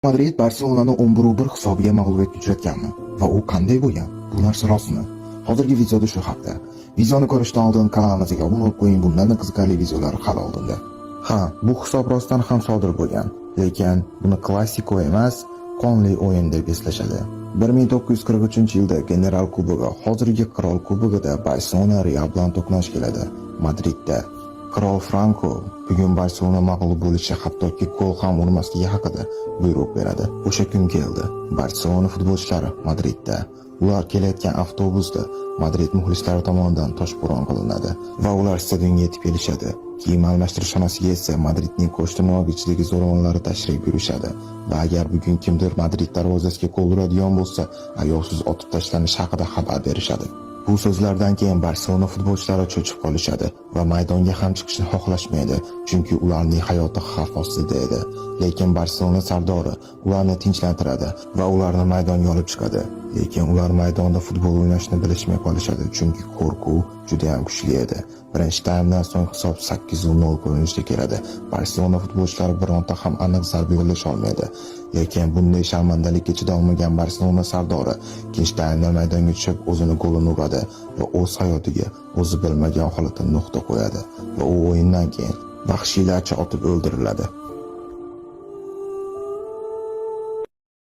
Madrid Barselonani 11-1 hisobiga mag'lubiyatga uchratganmi? Va u qanday bo'lgan? Bu narsa rostmi? Hozirgi videoda shu haqda. Videoni ko'rishdan oldin kanalimizga obuna bo'lib qo'ying, bundan qiziqarli videolar hali oldinda. Ha, bu hisob rostdan ham sodir bo'lgan, lekin buni klassiko emas, qonli o'yin deb eslashadi. 1943-yilda General Kubogi, hozirgi Qirol Kubogida Barselona Real bilan to'qnash keladi Madridda. Qirol Franko bugun Barselona mag'lub bo'lishi, hattoki gol ham urmasligi haqida buyruq beradi. O'sha kun keldi. Barselona futbolchilari Madridda. Ular kelayotgan avtobusda Madrid muxlislari tomonidan toshbo'ron qilinadi va ular stadionga yetib kelishadi. Kiyim almashtirish xonasiga esa Madridning qo'sh ichidagi zo'ravonlari tashrif buyurishadi va agar bugun kimdir Madrid darvozasiga gol uradigan bo'lsa, ayovsiz otib tashlanishi haqida xabar berishadi. Bu so'zlardan keyin Barselona futbolchilari cho'chib qolishadi va maydonga ham chiqishni xohlashmaydi, chunki ularning hayoti xavf ostida edi. Lekin Barselona sardori ularni tinchlantiradi va ularni maydonga olib chiqadi. Lekin ular maydonda futbol o'ynashni bilishmay qolishadi, chunki qo'rquv juda ham kuchli edi. Birinchi taymdan so'ng hisob 8-0 ko'rinishda keladi. Barselona futbolchilari bironta ham aniq zarba yo'llasha olmaydi. Lekin bunday sharmandalikka chidolmagan Barselona sardori ikkinchi taymda maydonga tushib, o'zini golini uradi va o'z hayotiga o'zi bilmagan holatda nuqta qo'yadi va u o'yindan keyin vahshiylarcha otib o'ldiriladi.